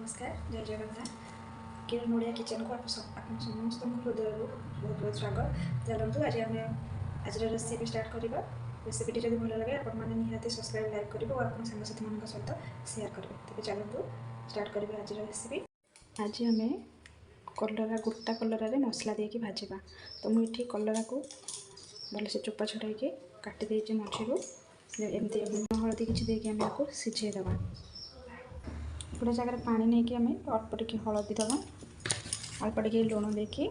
ନମସ୍କାର, ଜୟ ଜଗନ୍ନାଥ। କିରଣ ଓଡ଼ିଆ କିଚେନକୁ ଆପଣ ସମସ୍ତଙ୍କୁ ହୃଦୟରୁ ବହୁତ ବହୁତ ସ୍ୱାଗତ। ଚାଲନ୍ତୁ, ଆଜି ଆମେ ଆଜିର ରେସିପି ଷ୍ଟାର୍ଟ କରିବା। ରେସିପିଟି ଯଦି ଭଲ ଲାଗେ, ଆପଣମାନେ ନିହାତି ସବସ୍କ୍ରାଇବ୍, ଲାଇକ୍ କରିବେ ଓ ଆପଣ ସାଙ୍ଗସାଥିମାନଙ୍କ ସହିତ ସେୟାର କରିବେ। ତେବେ ଚାଲନ୍ତୁ, ଷ୍ଟାର୍ଟ କରିବା ଆଜିର ରେସିପି। ଆଜି ଆମେ କଲରା, ଗୋଟା କଲରାରେ ମସଲା ଦେଇକି ଭାଜିବା। ତ ମୁଁ ଏଠି କଲରାକୁ ଭଲସେ ଚୋପା ଛଡ଼ାଇକି କାଟି ଦେଇଛି ମଝିରୁ ଏମିତି। ଲୁଣ ହଳଦୀ କିଛି ଦେଇକି ଆମେ ଆକୁ ସିଝେଇ ଦେବା। ଗୋଟେ ଜାଗାରେ ପାଣି ନେଇକି ଆମେ ଅଳ୍ପ ଟିକେ ହଳଦୀ ଦେବା, ଅଳ୍ପ ଟିକେ ଲୁଣ ଦେଇକି।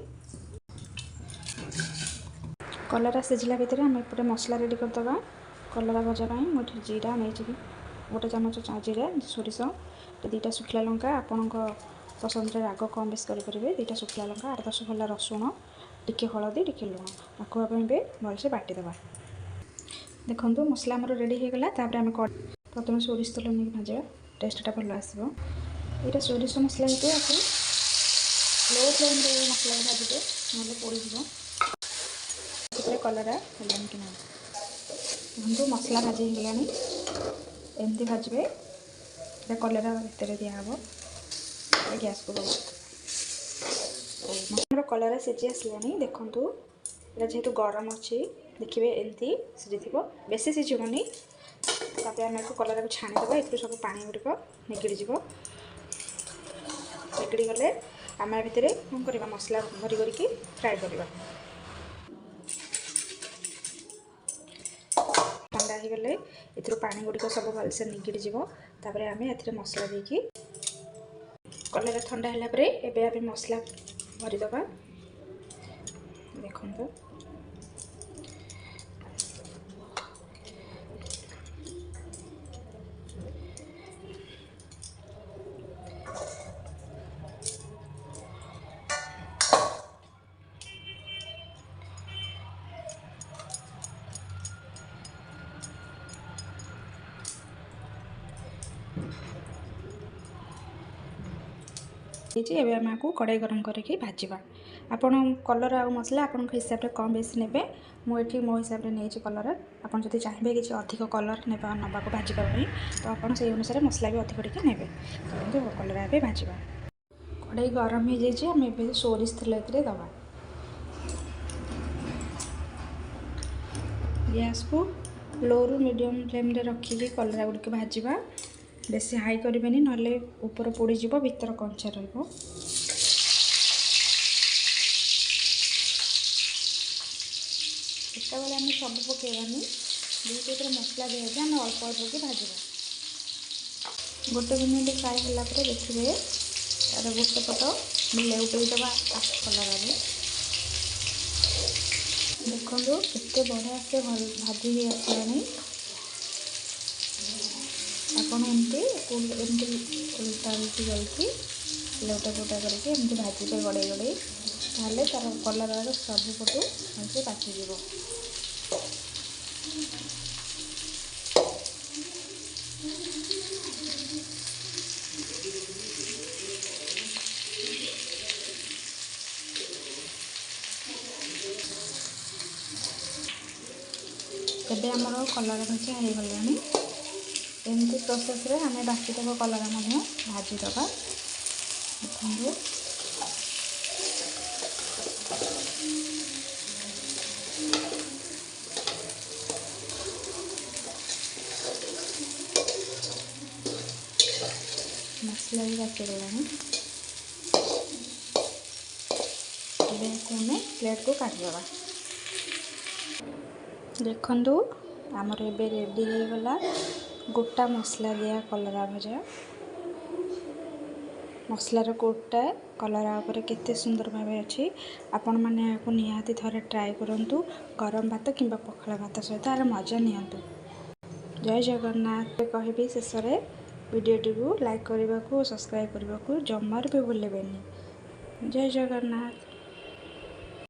କଲରା ସିଝିଲା ଭିତରେ ଆମେ ଏପଟେ ମସଲା ରେଡ଼ି କରିଦେବା କଲରା ଭଜା ପାଇଁ। ମୁଁ ଏଠି ଜିରା ନେଇଛି ଗୋଟେ ଚାମଚ, ଜିରା, ସୋରିଷ, 2ଟା ଶୁଖିଲା ଲଙ୍କା, ଆପଣଙ୍କ ପସନ୍ଦରେ ରାଗ କମ୍ ବେଶୀ କରିପାରିବେ, 2ଟା ଶୁଖିଲା ଲଙ୍କା, 8-10 ଖୋଲା ରସୁଣ, ଟିକେ ହଳଦୀ, ଟିକେ ଲୁଣ। ଆକୁ ଆମେ ଏବେ ଭଲସେ ବାଟିଦେବା। ଦେଖନ୍ତୁ, ମସଲା ଆମର ରେଡ଼ି ହେଇଗଲା। ତାପରେ ଆମେ ପ୍ରଥମେ ସୋରିଷ ତେଲ ନେଇକି ଭାଜିବା, ଟେଷ୍ଟଟା ଭଲ ଆସିବ। ଏଇଟା ସୋରିଷ ମସଲା ହେଇଥିବ, ଆକୁ ଲୋ ଫ୍ଲେମ୍ରେ ମସଲାକୁ ଭାଜିବେ, ନହେଲେ ପୋଡ଼ିଯିବ। ସେଥିରେ କଲରା ହେଲାଣି କି ନାହିଁ ଦେଖନ୍ତୁ। ମସଲା ଭାଜି ହେଇଗଲାଣି। ଏମିତି ଭାଜିବେ। ଏଇଟା କଲରା ଭିତରେ ଦିଆହେବ। ଗ୍ୟାସ୍କୁ ଆମର କଲରା ସିଝି ଆସିଲାଣି। ଦେଖନ୍ତୁ, ଏଇଟା ଯେହେତୁ ଗରମ ଅଛି, ଦେଖିବେ ଏମିତି ସିଝିଥିବ, ବେଶୀ ସିଝିବନି। ତାପରେ ଆମେ ଏକୁ କଲରାକୁ ଛାଣିଦେବା। ଏଥିରୁ ସବୁ ପାଣି ଗୁଡ଼ିକ ନିଗିଡ଼ିଯିବ। ନିଗିଡ଼ି ଗଲେ ଆମେ ଆ ଭିତରେ କ'ଣ କରିବା? ମସଲା ଭରି କରିକି ଫ୍ରାଏ କରିବା। ଥଣ୍ଡା ହେଇଗଲେ ଏଥିରୁ ପାଣି ଗୁଡ଼ିକ ସବୁ ଭଲସେ ନିଗିଡ଼ିଯିବ। ତାପରେ ଆମେ ଏଥିରେ ମସଲା ଦେଇକି, କଲରା ଥଣ୍ଡା ହେଲା ପରେ ଏବେ ଆମେ ମସଲା ଭରିଦେବା। ଦେଖନ୍ତୁ, ହେଇଛି। ଏବେ ଆମେ ଆକୁ କଡ଼େଇ ଗରମ କରିକି ଭାଜିବା। ଆପଣ କଲରା ଆଉ ମସଲା ଆପଣଙ୍କ ହିସାବରେ କମ୍ ବେଶୀ ନେବେ। ମୁଁ ଏଠି ମୋ ହିସାବରେ ନେଇଛି କଲରା। ଆପଣ ଯଦି ଚାହିଁବେ କିଛି ଅଧିକ କଲରା ନେବାକୁ ଭାଜିବା ପାଇଁ, ତ ଆପଣ ସେଇ ଅନୁସାରେ ମସଲା ବି ଅଧିକ ଟିକେ ନେବେ। କିନ୍ତୁ କଲରା ଏବେ ଭାଜିବା। କଡ଼େଇ ଗରମ ହେଇଯାଇଛି। ଆମେ ଏବେ ସୋରିଷ ତେଲ ଏଥିରେ ଦେବା। ଗ୍ୟାସ୍କୁ ଲୋରୁ ମିଡ଼ିୟମ୍ ଫ୍ଲେମ୍ରେ ରଖିକି କଲରା ଗୁଡ଼ିକ ଭାଜିବା। ବେଶୀ ହାଇ କରିବେନି, ନହେଲେ ଉପର ପୋଡ଼ିଯିବ, ଭିତର କଞ୍ଚା ରହିବ। ସେତେବେଳେ ଆମେ ସବୁ ପକାଇବାନି। ଯେହେତୁ ଏଥିରେ ମସଲା ଦିଆଯାଇଛି, ଆମେ ଅଳ୍ପ ଅଳ୍ପ କି ଭାଜିବା। ଗୋଟେ ମିନିଟ୍ ଫ୍ରାଏ ହେଲା ପରେ ଦେଖିବେ, ତାର ଗୋଟେ ପଟ ଲେଉଟେଇ ଦେବା କଲରାରେ। ଦେଖନ୍ତୁ, କେତେ ବଢ଼ିଆ ସେ ଭାଜି ହେଇ ଆସିଲାଣି। ଆପଣ ଏମିତି ଏମିତି ଓଲଟା ଓଲଟି କରିକି, ଲେଉଟା ପୋଟା କରିକି ଏମିତି ଭାଜିବେ ଗଡ଼େଇ ଗଡ଼େଇ, ତାହେଲେ ତା'ର କଲରାର ସବୁ ପଟୁ ଭଲସେ ପାଚିଯିବ। ଏବେ ଆମର କଲରା ଭଜା ହେଇଗଲାଣି। ଏମିତି ପ୍ରୋସେସ୍ରେ ଆମେ ବାକିତକ କଲରା ମଧ୍ୟ ଭାଜିଦେବା। ଦେଖନ୍ତୁ, ମସଲା ବି ପାଚିଗଲାଣି। ଏବେ ଏହାକୁ ଆମେ ପ୍ଲେଟ୍କୁ କାଢ଼ିଦେବା। ଦେଖନ୍ତୁ, ଆମର ଏବେ ରେଡ଼ି ହେଇଗଲା ଗୋଟା ମସଲା ଦିଆ କଲରା ଭଜା। ମସଲାର କୋଟଟା କଲରା ଉପରେ କେତେ ସୁନ୍ଦର ଭାବେ ଅଛି। ଆପଣମାନେ ଏହାକୁ ନିହାତି ଥରେ ଟ୍ରାଏ କରନ୍ତୁ। ଗରମ ଭାତ କିମ୍ବା ପଖାଳ ଭାତ ସହିତ ଏହାର ମଜା ନିଅନ୍ତୁ। ଜୟ ଜଗନ୍ନାଥ କହିବି ଶେଷରେ। ଭିଡ଼ିଓଟିକୁ ଲାଇକ୍ କରିବାକୁ ଓ ସବସ୍କ୍ରାଇବ୍ କରିବାକୁ ଜମାରୁ ବି ଭୁଲିବେନି। ଜୟ ଜଗନ୍ନାଥ।